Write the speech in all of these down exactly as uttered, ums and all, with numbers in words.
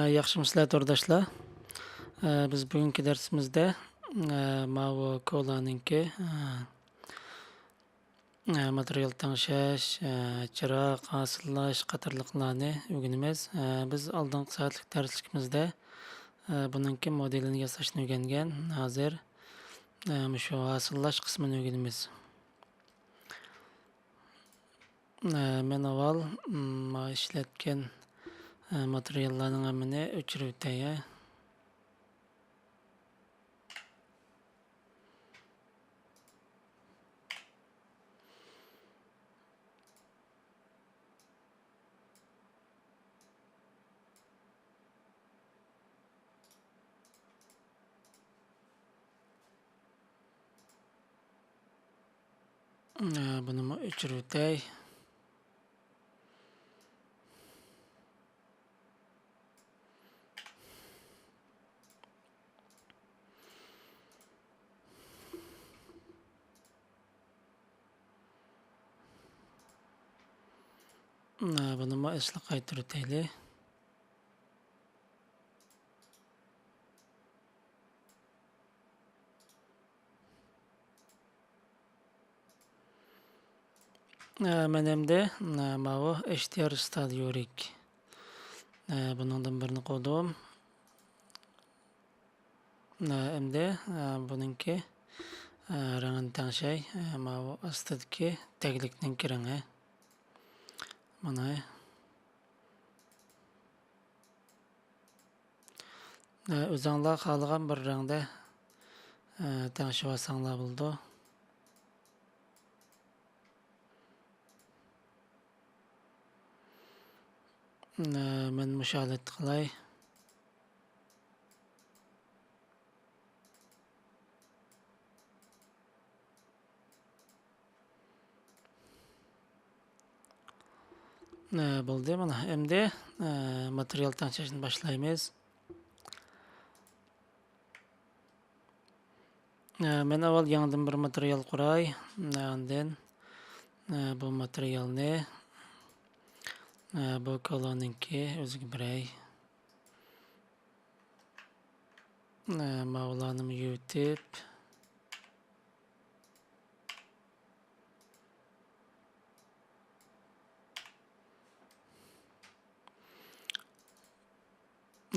ياخشىمۇسىلەر تورداشلار؟ بىز بۈگۈنكى دەرسىمىزدە ماۋۇ كولانىڭكى ماتېرىيال تەڭشەش، چىراغ ھاسىللاش قاتارلىقلارنى ئۆگىنىمىز. بىز ئالدىنقى سائەتلىك دەرسلىكىمىزدە بۇنىڭكى مودېلىنى ياساشنى ئۆگەنگەن. ھازىر مۇشۇ ھاسىللاش قىسمىنى ئۆگىنىمىز. مەن ئاۋۋال مانا ئىشلەتكەن ماتېرىياللارنىڭ ھەممىنى ئۆچۈرۈۋېتەي. بۇنىمۇ ئۆچۈرۈۋېتەي. بۇنىمۇ ئەسلىگە قايتۇرۇۋېتەيلى. مەن ئەمدى ماۋۇ ئېچ دى ئار ستادىيو رىگ، بۇنىڭدىن بىرنى قويدۇم. ئەمدى بۇنىڭكى رەڭگىنى تەڭشەي. ماۋۇ ئاستىدىكى تەگلىكنىڭكى رەڭگى. مانا. ئۆزۈڭلار خالىغان بىر رەڭدە تەڭشىۋالساڭلار بولىدۇ. مەن مۇشۇ ھالەتتە قىلاي. بولدى، مانا ئەمدى ماتېرىيال تەڭشەشنى باشلايمىز. مەن ئاۋۋال يېڭىدىن بىر ماتېرىيال قۇراي. ئاندىن بۇ ماتېرىيالنى بۇ كولانىڭكى ئۆزىگە بېرەي. ماۋۇلارنىمۇ يۇيۇۋېتىپ،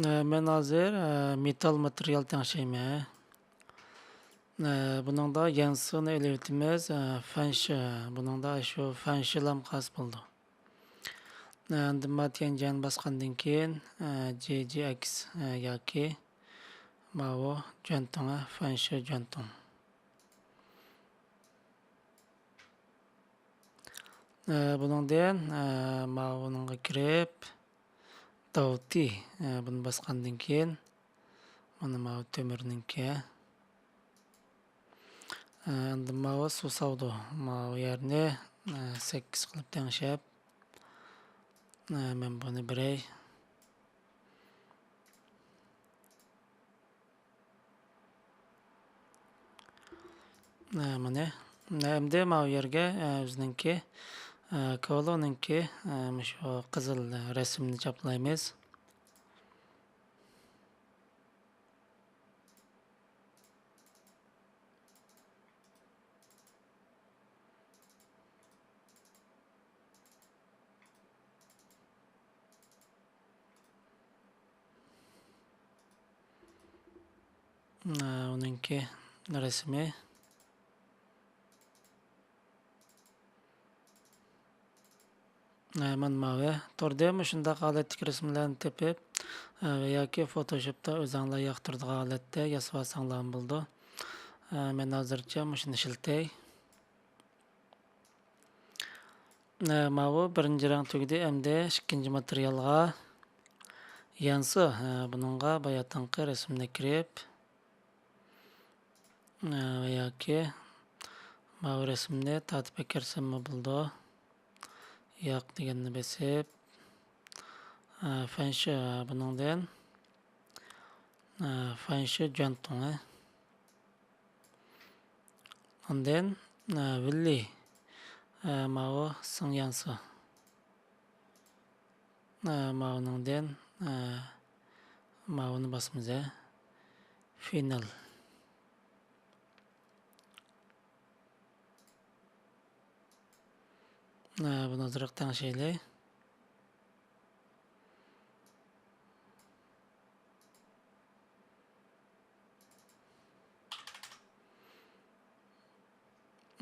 مەن ھازىر مېتال ماتېرىيال تەڭشەيمەن. بۇنىڭدا يەنسىنى ئېلىۋېتىمىز. فەنشى، بۇنىڭدا شۇ فەنشىلام خاس بولىدۇ. ئاندىن ما تيەنجيەن باسقاندىن كېيىن، جى جى ئېكس ياكى ماۋۇ جۈەنتۇڭ، فەنشى جۈەنتۇڭ. بۇنىڭدىن ماۋۇنىڭغا كىرىپ، داۋتى، بۇنى باسقاندىن كېيىن، مانا ماۋۇ تۆمۈرنىڭكى. ئەمدى ماۋۇ سۇساۋدۇ. ماۋۇ يەرنى، ئە، سەككىز قىلىپ تەڭشەپ، ئە، مەن بۇنى بېرەي. ئە، مانا. ئەمدى ماۋۇ يەرگە، ئە، ئۆزىنىڭكى، ئە، كولونىڭكى، ئە، مۇشۇ قىزىل رەسىمنى چاپلايمىز. ئۇنىڭكى رەسىمى. مانا ماۋۇ توردىن مۇشۇنداق ھالەتتىكى رەسىملەرنى تېپىپ، ۋە ياكى فوتوشوپتا ئۆزۈڭلار ياقتۇرىدىغان ھالەتتە ياسىۋالساڭلارمۇ بولىدۇ. مەن ھازىرچە مۇشۇنى ئىشلىتەي. ماۋۇ بىرىنچى رەڭ تۈگىدى، ئەمدى ئىككىنچى ماتېرىيالغا يانسۇ، بۇنىڭغا باياتىنقى رەسىمنى كىرىپ، ۋە ياكى ماۋۇ رەسىمنى تارتىپ ئەكىرسەممۇ بولىدۇ. ياق دېگەننى بېسىپ، فەنشى بۇنىڭدىن، فەنشى جۈەنتۇڭى. ئاندىن، ۋىللى، ئە، ماۋۇ سىڭيانسى. ئە، ماۋۇنىڭدىن، ئە، ماۋۇنى باسىمىز، ئە. فىنال. ئە، بۇنى ئازراق تەڭشەيلى.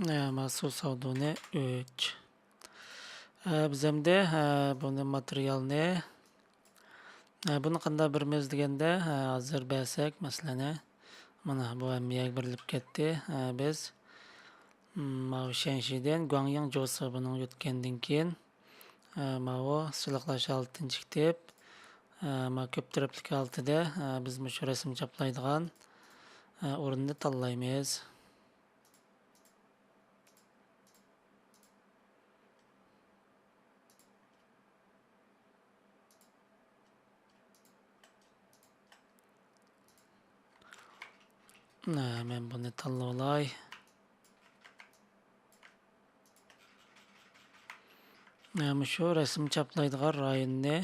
ئە، ماسۇ ساۋدۇنى ئۈچ. ئە، بىز ئەمدى، ئە، بۇنى ماتېرىيالنى، ئە، بۇنى قانداق بېرىمىز دېگەندە، ئە، ھازىر بەرسەك، مەسىلەن، ئە، مانا بۇ ھەممە يەرگە بېرىلىپ كەتتى. ئە، بىز، م، ماۋۇ شەنشىدىن گۇاڭيىڭ جوسى بۇنىڭ يۆتكەندىن كېيىن، ئە، ماۋۇ سىلىقلاش ھالىتىنى چىقىتىپ، ئە، ما كۆپ تەرەپلىك ھالىتىدە، ئە، بىز مۇشۇ رەسىم چاپلايدىغان، ئە، ئورۇننى تاللايمىز. ئە، مەن بۇنى تاللىۋالاي. ئە، مۇشۇ رەسىم چاپلايدىغان رايوننى،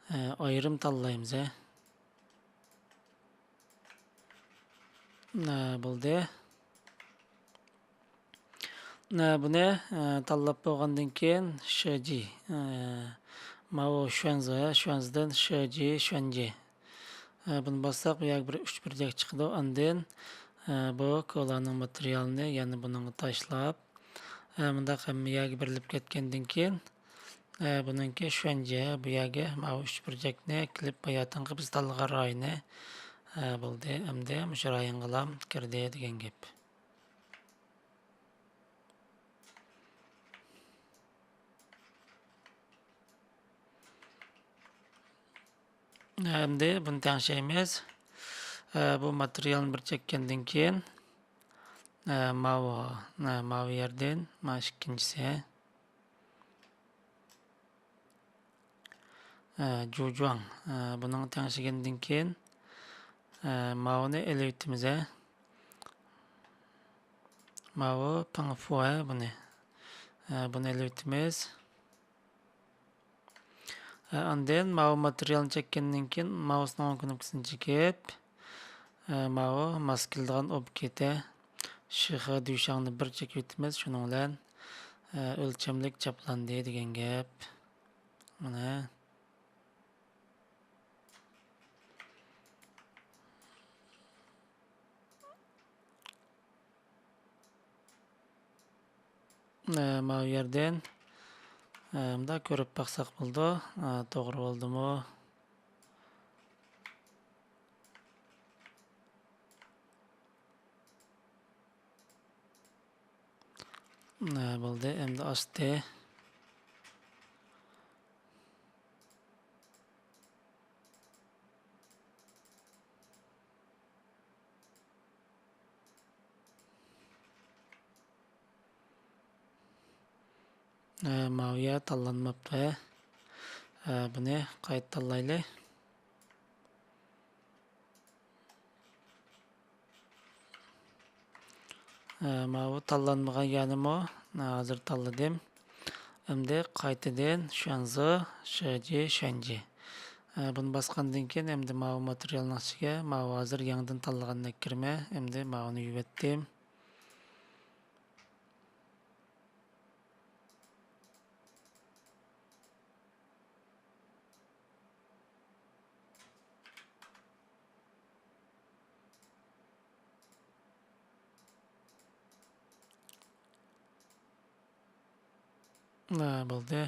ئە، ئايرىم تاللايمىز، ئە. ئە، بولدى. ئە، بۇنى، ئە، تاللاپ بولغاندىن كېيىن، شىجى، ئە، ماۋۇ شۈەنزې، شۈەنزېدىن شىجى، شۈەنجى. ئە، بۇنى باسساق، بۇ يەرگە بىر ئۈچ بۇرجەك چىقىدۇ. ئاندىن، ئە، بۇ كولانىڭ ماتېرىيالىنى يەنە بۇنىڭغا تاشلاپ، ئە، مۇنداق ھەممە يەرگە بېرىلىپ كەتكەندىن كېيىن، ئە، بۇنىڭكى شۈەنجې، بۇ يەرگە ماۋۇ ئۈچ بۇرجەكنى كىلىپ باياتىنقى بىز تاللىغان رايونى، ئە، بولدى. ئەمدى مۇشۇ رايونغىلا كىردى دېگەن گەپ. ئەمدى بۇنى تەڭشەيمىز. ئە، بۇ ماتېرىيالنى بىر چەككەندىن كېيىن، ئە، ماۋۇ، ئە، ماۋۇ يەردىن، مانا ئىككىنچىسى. ئە، جۇجۇاڭ. ئە، بۇنىڭغا تەڭشىگەندىن كېيىن، ئە، ماۋۇنى ئېلىۋېتىمىز، ئە. ماۋۇ پىڭفۇ، ئە، بۇنى. ئە، بۇنى ئېلىۋېتىمىز. ئە، ئاندىن ماۋۇ ماتېرىيالنى چەككەندىن كېيىن، ماۋۇسنىڭ ئوڭ كۇنۇپكىسىنى چېكىپ، ئە، ماۋۇ ماس كېلىدىغان ئوبيېكت، شىخې دۈيشاڭنى بىر چېكىۋېتىمىز. شۇنىڭ بىلەن، ئە، ئۆلچەملىك چاپلاندى دېگەن گەپ. مانا. ئە، ماۋۇ يەردىن، ئە، مۇنداق كۆرۈپ باقساق بولىدۇ. ئە، توغرا بولدىمۇ؟ ئە، بولدى، ئەمدى ئاستى. ئە، ماۋۇ يەر تاللانماپتۇ، ھە. ئە، بۇنى قايتا تاللايلى. ئە، ماۋۇ تاللانمىغان يەرنىمۇ، ئە، ھازىر تاللىدىم. ئەمدى قايتىدىن شۈەنزې، شىجى، شۈەنجى. ئە، بۇنى باسقاندىن كېيىن، ئەمدى ماۋۇ ماتېرىيالنىڭ ئىچىگە ماۋۇ ھازىر يېڭىدىن تاللىغاندەك كىرىمەن. ئەمدى ماۋۇنى يۇيۇۋەتتىم. ھە، بولدى.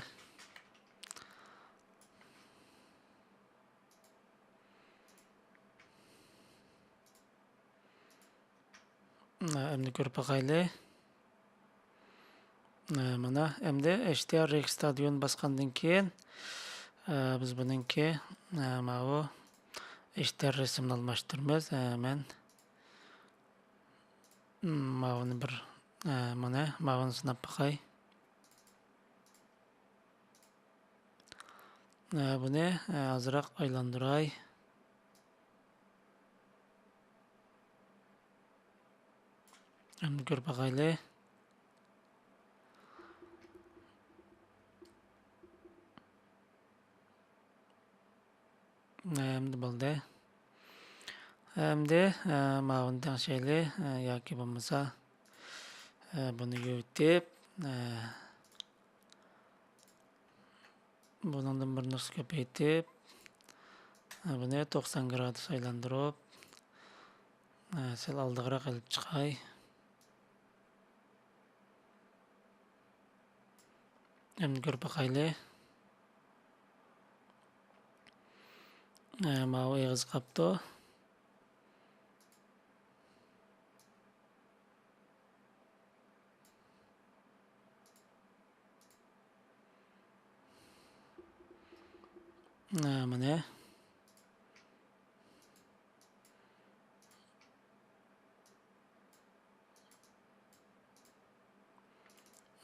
ئەمدى كۆرۈپ باقايلى. مانا، ئەمدى ئېچ دى ئار رېيخستادىيون باسقاندىن كېيىن، بىز بۇنىڭكى، ماۋۇ ئېچ دى ئار رەسىمىنى ئالماشتۇرىمىز. مەن ماۋۇنى بىر، مانا، ماۋۇنى سىناپ باقاي. ئە، بۇنى، ئە، ئازراق ئايلاندۇراي. ئەمدى كۆرۈپ باقايلى. ئەمدى بولدى. ئەمدى، ئە، ماۋۇنى تەڭشەيلى، ئە، ياكى بولمىسا، ئە، بۇنى يۇيۇۋېتىپ، ئە، بۇنىڭدىن بىر نۇسخا كۆپەيتىپ، ئە، بۇنى توقسان گرادۇس ئايلاندۇرۇپ، ئە، سەل ئالدىغىراق ئېلىپ چىقاي. ئەمدى كۆرۈپ باقايلى. ئە، ماۋۇ ئېغىز قاپتۇ. ئە، مانا.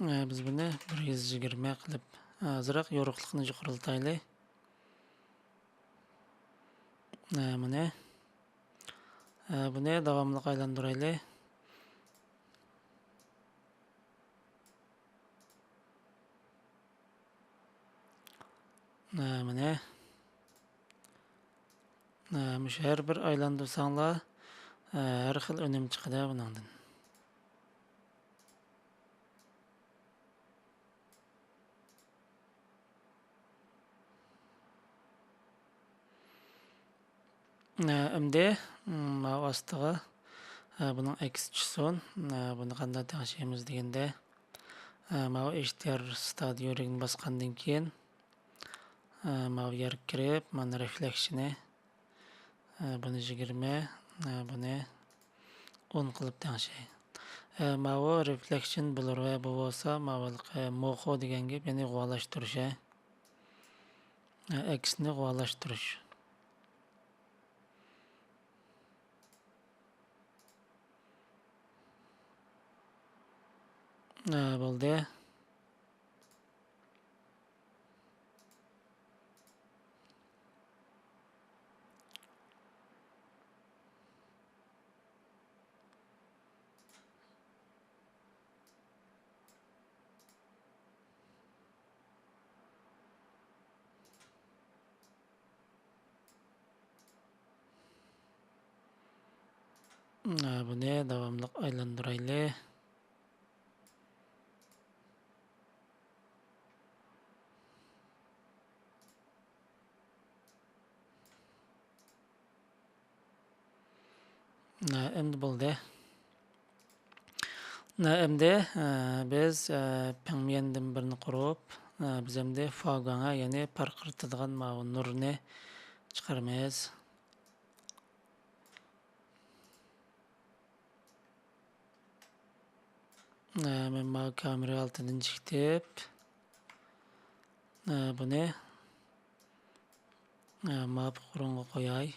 ئە، بىز بۇنى بىر يۈز يىگىرمە قىلىپ، ئازراق يورۇقلۇقنى يۇقىرىلىتايلى. ئە، مانا. ئە، بۇنى داۋاملىق ئايلاندۇرايلى. ئە، مانا. ئە، مۇشۇ ھەر بىر ئايلاندۇرساڭلار، ئە، ھەر خىل ئۈنۈم چىقىدۇ بۇنىڭدىن. ئە، ئەمدى، م، ماۋۇ ئاستىغا، ئە، بۇنىڭ ئەكسى چۈشسۇن. ئە، بۇنى قانداق تەڭشەيمىز دېگەندە، ئە، ماۋۇ ئېچدىئار ستادىيو رېگنى باسقاندىن كېيىن، ئە، ماۋۇ يەرگە كىرىپ، مانا رېفلېكشنى، ئە، بۇنى يىگىرمە، ئە، بۇنى ئون قىلىپ تەڭشەي. ئە، ماۋۇ رېفلېكشن بلۇر ۋە بۇ بولسا ماۋۇ ھېلىقى موخو دېگەن گەپ، يەنى غۇۋالاشتۇرۇش، ئە. ئە، ئەكسىنى غۇۋالاشتۇرۇش. ئە، بولدى. ئە، بۇنى داۋاملىق ئايلاندۇرايلى. ئە، ئەمدى بولدى. ئە، ئەمدى، ئە، بىز، ئە، پىڭميەندىن بىرنى قۇرۇپ، ئە، بىز ئەمدى فاگۇاڭ، يەنى پارقىرىتىدىغان ماۋۇ نۇرنى چىقىرىمىز. ئە، مەن ماۋۇ كامېرا ئالدىدىن چىقىپ، ئە، بۇنى، ئە، ماۋۇ ئورۇنغا قوياي.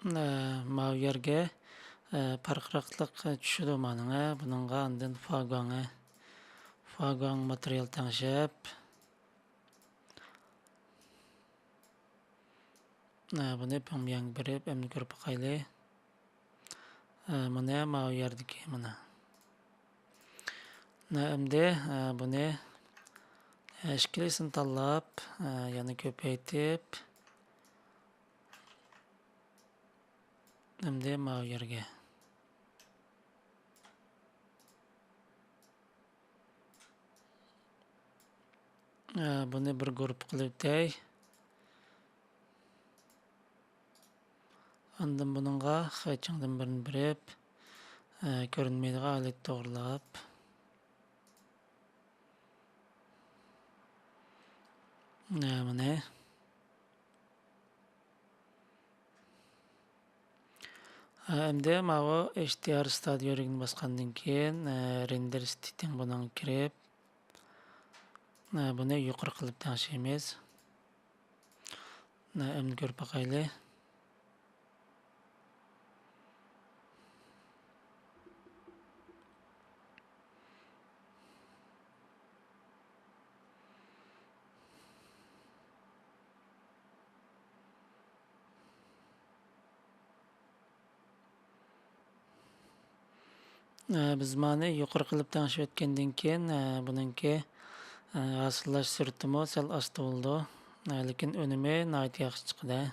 ئە، ماۋۇ يەرگە، ئە، پارقىراقلىق چۈشىدۇ مانىڭ، ئە، بۇنىڭغا ئاندىن فاگۇاڭ، ئە، فاگۇاڭ ماتېرىيال تەڭشەپ، ئە، بۇنى پىڭميەنگە بېرىپ، ئەمدى كۆرۈپ باقايلى. ئە، مانا ماۋۇ يەردىكى مانا. ئە، ئەمدى، ئە، بۇنى، ئە، ئىككىلىسىنى تاللاپ، ئە، يەنە كۆپەيتىپ، ئەمدى ماۋۇ يەرگە. ئە، بۇنى بىر گۇرۇپپا قىلىۋېتەي. ئاندىن بۇنىڭغا خېچىڭدىن بىرنى بېرىپ، ئە، كۆرۈنمەيدىغان ھالەتتە توغرىلاپ. ئە، مانا. ئەمدى ماۋۇ ئېچ دى ئار ستادىيو رېگنى باسقاندىن كېيىن، ئە، رېندېر ستىتىڭ بۇنىڭغا كىرىپ، ئە، بۇنى يۇقىرى قىلىپ تەڭشەيمىز. ئە، ئەمدى كۆرۈپ باقايلى. ئە، بىز مانى يۇقىرى قىلىپ تەڭشىۋەتكەندىن كېيىن، ئە، بۇنىڭكى، ئە، ھاسىللاش سۈرئىتىمۇ سەل ئاستا بولىدۇ. ئە، لېكىن ئۈنۈمى ناھايىتى ياخشى چىقىدۇ.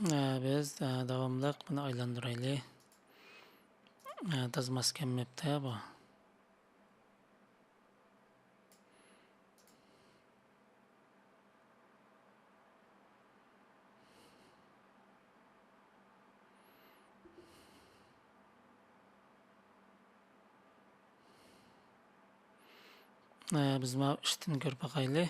ئە، بىز، ئە، داۋاملىق بۇنى ئايلاندۇرايلى. ئە، تازا ماس كەلمەپتۇ بۇ. ئە، بىز ماۋۇ ئۈستىنى كۆرۈپ باقايلى.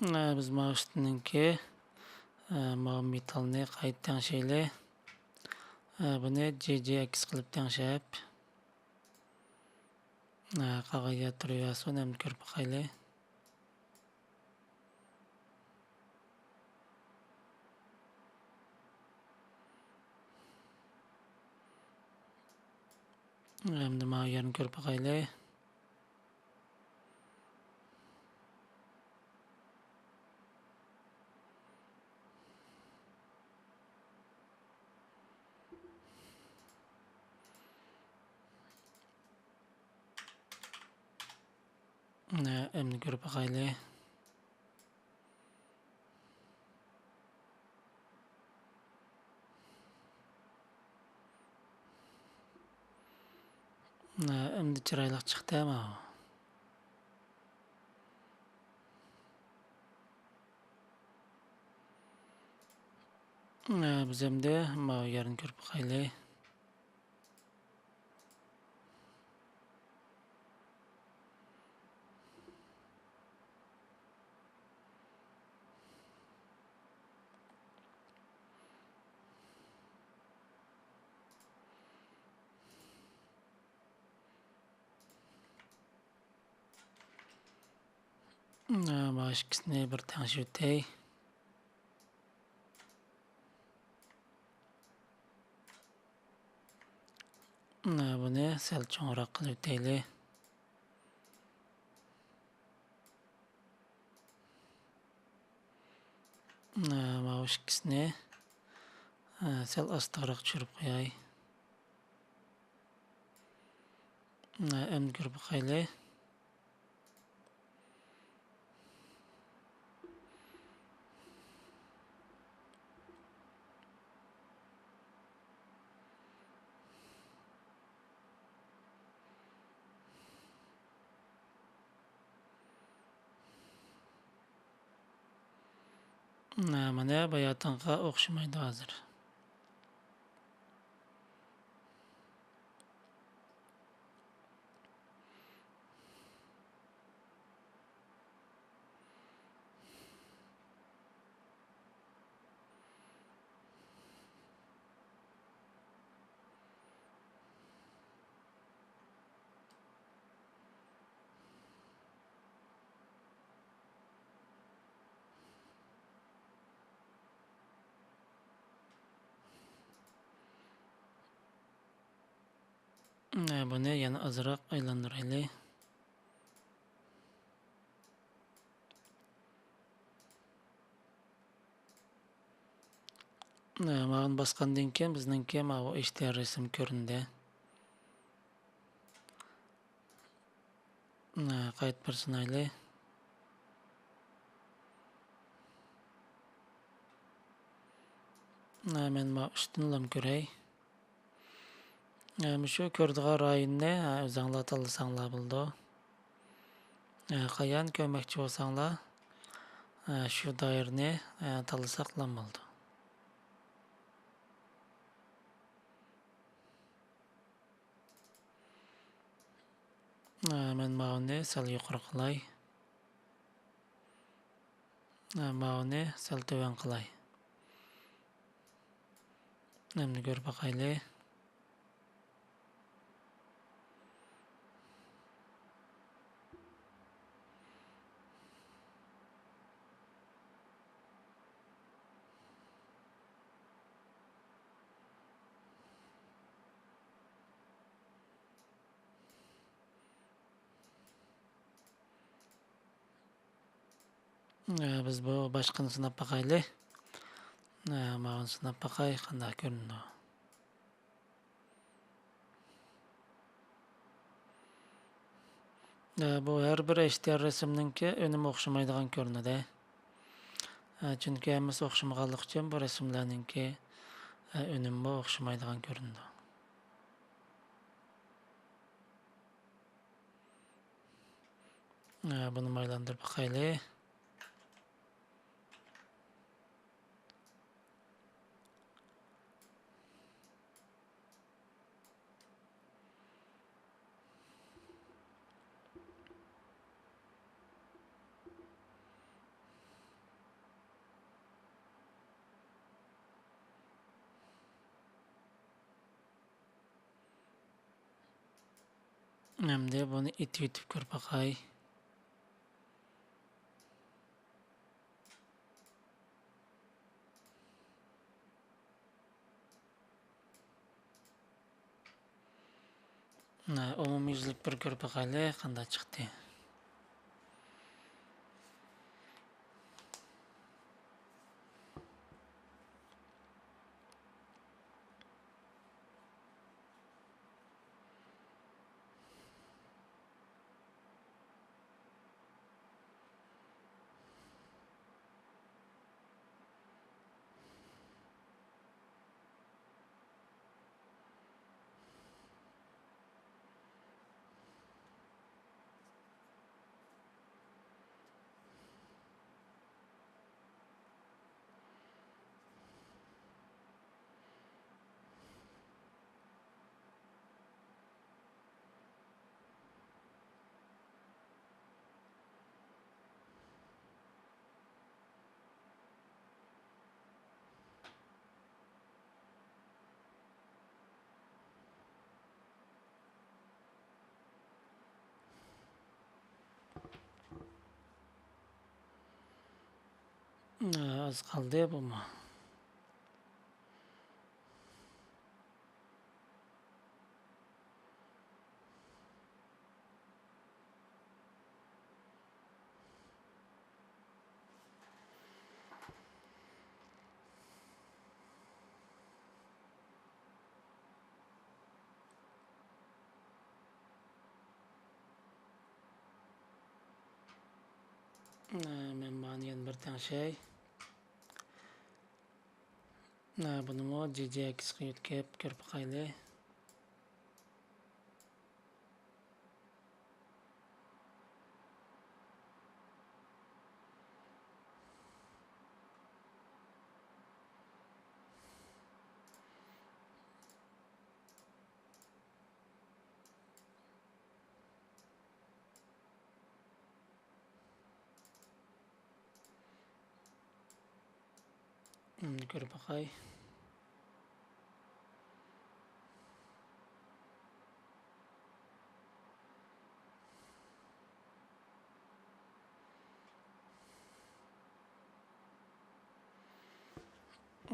ئە، بىز ماۋۇ ئۈستىنىڭكى، ئە، ماۋۇ مېتالنى قايتا تەڭشەيلى. ئە، بۇنى جى جى ئەكس قىلىپ تەڭشەپ، ئە، قالغان يەر تۇرۇۋەرسۇن، ئەمدى كۆرۈپ باقايلى. ئەمدى ماۋۇ يەرنى كۆرۈپ باقايلى. ئەمدى كۆرۈپ باقايلى. ئەمدى چىرايلىق چىقتى ماۋۇ. بىز ئەمدى ماۋۇ يەرنى كۆرۈپ باقايلى. مانا ئىككىسىنى بىر تەڭشىۋېتەي. مانا بۇنى سەل چوڭراق قىلىۋېتەيلى. ماۋۇ ئىككىسىنى سەل ئاستىغىراق چۈشۈرۈپ قوياي. ئەمدى كۆرۈپ باقايلى. مانا باياتىنقىغا ئوخشىمايدۇ ھازىر. بۇنى يەنە ئازراق ئايلاندۇرايلى. ماۋۇنى باسقاندىن كېيىن بىزنىڭكى ماۋۇ ئىشتىھار رەسىمى كۆرۈندى. قايتا بىر سىنايلى. مەن ماۋۇ ئۈستىنىلا كۆرەي. مۇشۇ كۆرىدىغان رايوننى ئۆزەڭلار تاللىساڭلار بولىدۇ. قايانى كۆرمەكچى بولساڭلار، شۇ دائىرىنى تاللىساقلا بولىدۇ. ئە، مەن ماۋۇنى سەل يۇقىرى قىلاي. ئە، ماۋۇنى سەل تۆۋەن قىلاي. ئەمدى كۆرۈپ باقايلى. ئە، بىز بۇ باشقىنى سىناپ باقايلى. ئە، ماۋۇنى سىناپ باقاي، قانداق كۆرۈنىدۇ. ئە، بۇ ھەر بىر ئېچ دى ئار رەسىمنىڭكى ئۈنۈمى ئوخشىمايدىغان كۆرۈنىدۇ. ئە، چۈنكى ھەممىسى ئوخشىمىغانلىقى ئۈچۈن بۇ رەسىملەرنىڭكى، ئە، ئۈنۈمىمۇ ئوخشىمايدىغان كۆرۈنىدۇ. ئە، بۇنىمۇ ئايلاندۇرۇپ باقايلى. ئەمدى بۇنى ئېتىۋېتىپ كۆرۈپ باقاي. ئومۇميۈزلۈك بىر كۆرۈپ باقايلى، قانداق چىقتى. ئاز قالدى بۇمۇ. مەن مانا يەنە بىر تەڭشەي. بۇنىمۇ جى جى ئېكسقا يۆتكەپ كۆرۈپ باقايلى. ئەمدى كۆرۈپ باقاي.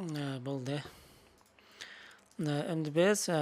ھە، بولدى. ھە، ئەمدى بىز، ھە،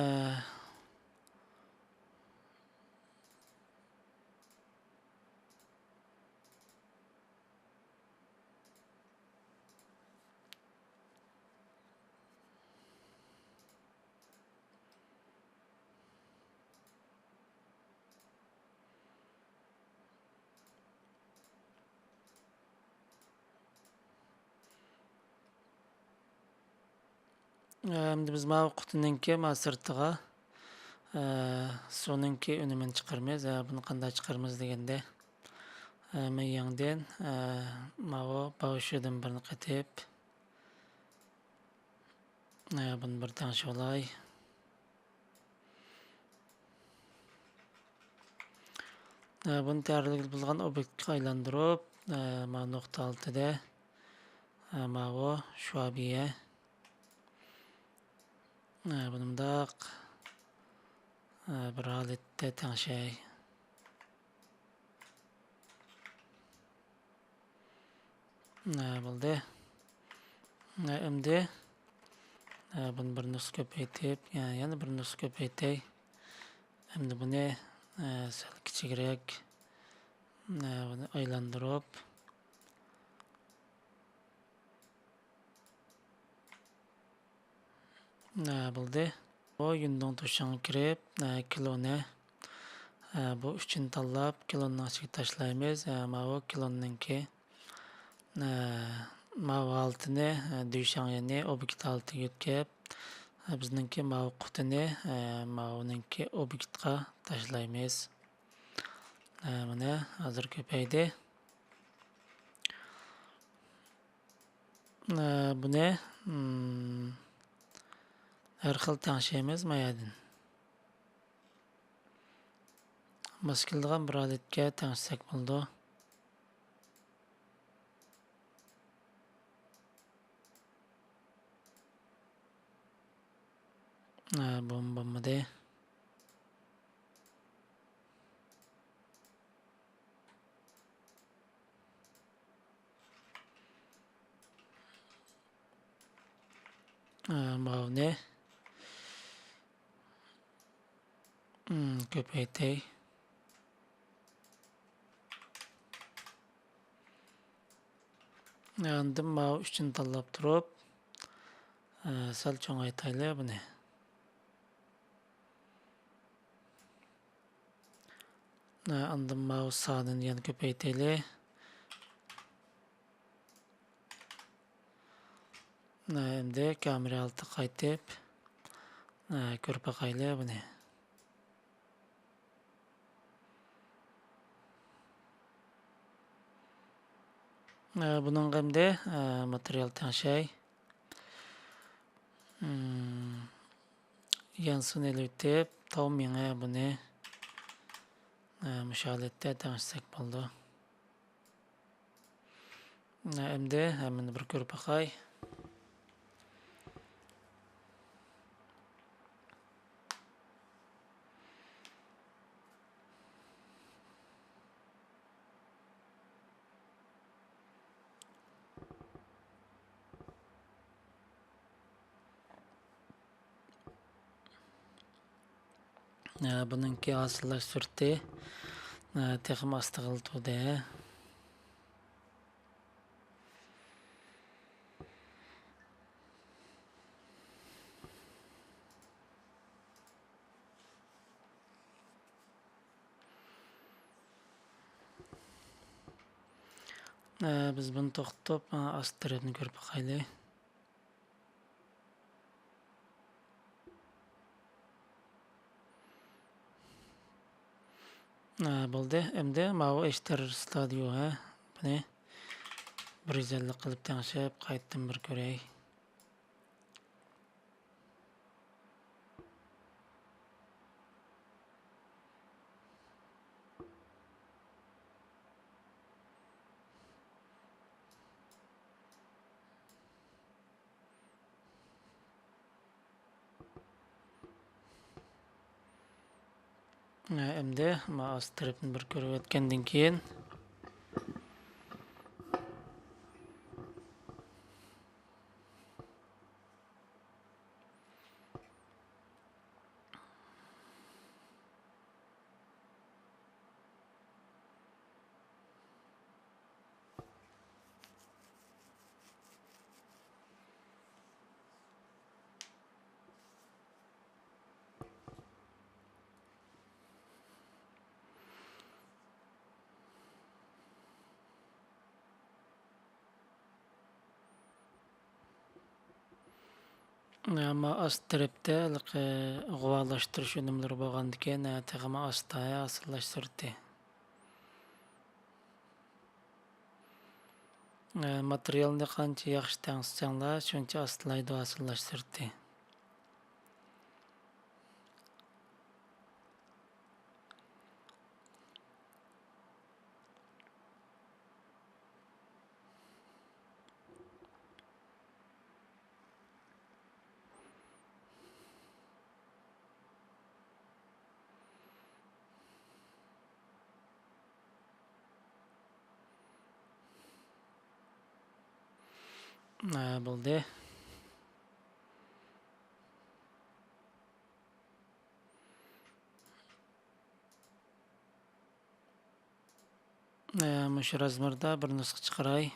ئەمدى بىز ماۋۇ قۇتىنىڭكى ماۋۇ سىرتىغا، ئە، سۇنىڭكى ئۈنۈمىنى چىقىرىمىز. ئە، بۇنى قانداق چىقىرىمىز دېگەندە، ئە، مەن يېڭىدىن، ئە، ماۋۇ باۋشيۇدىن بىرنى قېتىپ، ئە، بۇنى بىر تەڭشىۋالاي. بۇنى تەرەتلىك بولغان ئوبيېكتقا ئايلاندۇرۇپ، مانا نۇقتا ئالتىدە، ماۋۇ شۇۋابىيە. بۇنى مۇنداق بىر ھالەتتە تەڭشەي. بولدى. ئەمدى بۇنى بىر نۇسخا كۆپەيتىپ، يەنە بىر نۇسخا كۆپەيتەي. ئەمدى بۇنى سەل كىچىكرەك، بۇنى ئايلاندۇرۇپ، ھە، بولدى. بۇ يۈندۇڭ توشاڭغا كىرىپ، ھە، كلونى، ھە، بۇ ئۈچىنى تاللاپ، كلوننىڭ ئىچىگە تاشلايمىز. ھە، ماۋۇ كلوننىڭكى، ھە، ماۋۇ ھالىتىنى، ھە، دۈيشاڭيەنى ئوبيېكت ھالىتىگە يۆتكەپ، ھە، بىزنىڭكى ماۋۇ قۇتىنى، ھە، ماۋۇنىڭكى ئوبيېكتقا تاشلايمىز. ھە، مانا ھازىر كۆپەيدى. ئە، بۇنى، مم، ھەر خىل تەڭشەيمىز مايادىن. ماس كېلىدىغان بىر ھالەتكە تەڭشىسەك بولىدۇ. ئە، بۇمۇ بولمىدى. ئە، ماۋۇنى، ئىم، كۆپەيتەي. ئاندىن ماۋۇ ئۈچىنى تاللاپ تۇرۇپ، ئە، سەل چوڭايتايلى بۇنى. ئاندىن ماۋۇ سانىنى يەنە كۆپەيتەيلى. ئەمدى كامېرا ھالىتىگە قايتىپ، كۆرۈپ باقايلى بۇنى. بۇنىڭغا ئەمدى ماتېرىيال تەڭشەي. يانسۇن ئېلىۋېتىپ، تاۋ مېڭە بۇنى، ئە، مۇشۇ ھالەتتە تەڭشىسەك بولىدۇ. ئە، ئەمدى ھەممىنى بىر كۆرۈپ باقاي. ئە، بۇنىڭكى ھاسىللاش سۈرئىتى، ئە، تېخىمۇ ئاستىغىلى تۇردى. ئە، بىز بۇنى توختىتىپ، ئە، ئاستى تەرەپنى كۆرۈپ باقايلى. ئە، بولدى. ئەمدى ماۋۇ ئېچ تېررور ستۇدىيو، ھە، بۇنى بىر يۈز ئەللىك قىلىپ تەڭشەپ، قايتىدىن بىر كۆرەي. ئەمدى ما ئاستى تەرەپنى بىر كۆرۈۋەتكەندىن كېيىن، ئەمما ئاستى تەرەپتە ھېلىقى غۇۋالاشتۇرۇش ئۈنۈملىرى بولغاندىكىن، تېخىمۇ ئاستا ھاسىللاش سۈرئىتى. ماتېرىيالنى قانچە ياخشى تەڭشىسەڭلار، شۇنچە ئاستىلايدۇ ھاسىللاش سۈرئىتى. ھە، بولدى. ھە، مۇشۇ رازمېردا بىر نۇسخا چىقىراي.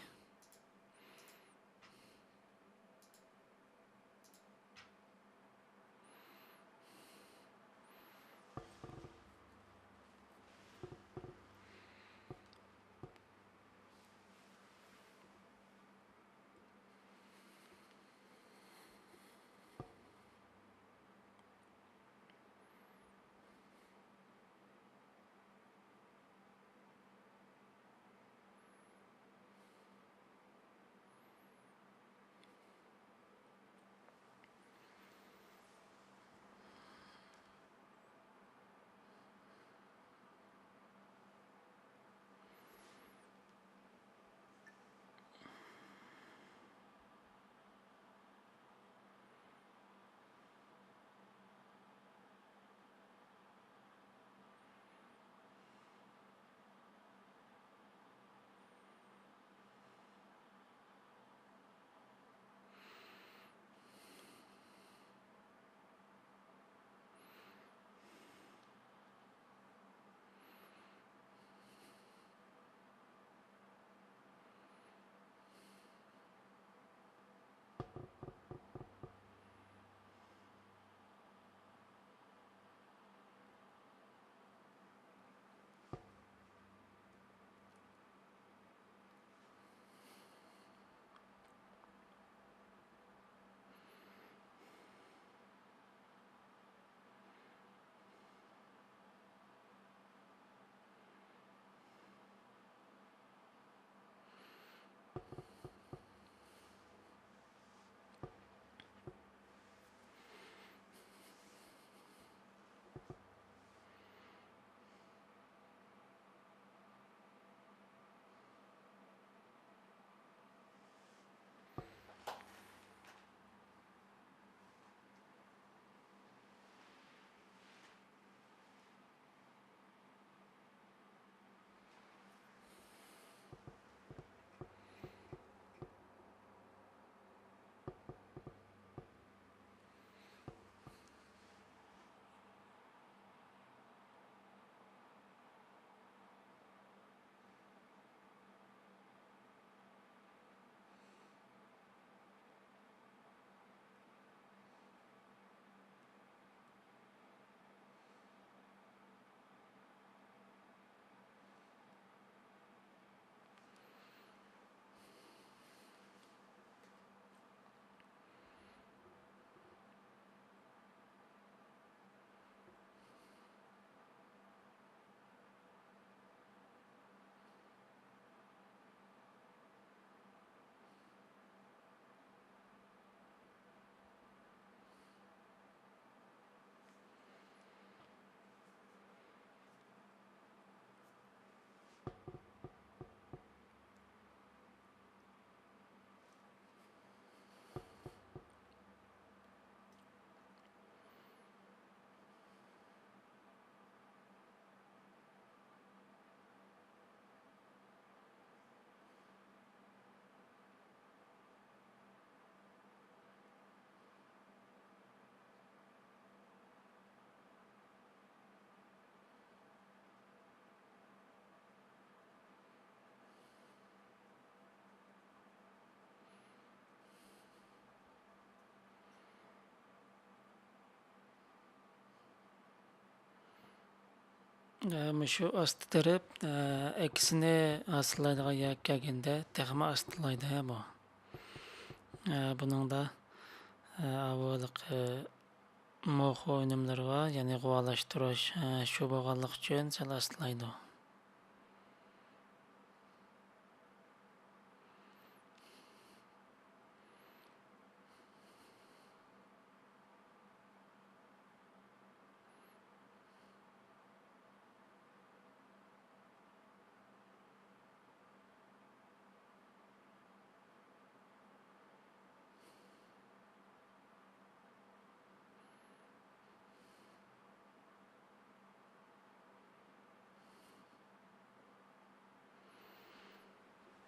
ئە، مۇشۇ ئاستى تەرەپ، ئە، ئەكسىنى ھاسىللايدىغان يەرگە كەلگەندە تېخىمۇ ئاستىلايدۇ، ھە، بۇ. ئە، بۇنىڭدا، ئە، ئاۋۇ ھېلىقى موخۇ ئۈنۈملىرى بار، يەنى غۇۋالاشتۇرۇش، ئە، شۇ بولغانلىقى ئۈچۈن سەل ئاستىلايدۇ.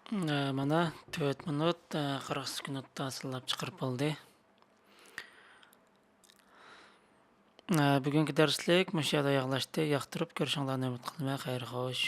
ئە، مانا، تۆت مىنۇت، ئە، قىرىق سېكۇنتتا ھاسىللاپ چىقىرىپ بولدى. ئە، بۈگۈنكى دەرسلىك مۇشۇ يەردە ئاياغلاشتى. ياقتۇرۇپ كۆرۈشۈڭلارنى ئۈمىد قىلىمەن. خەير خوش.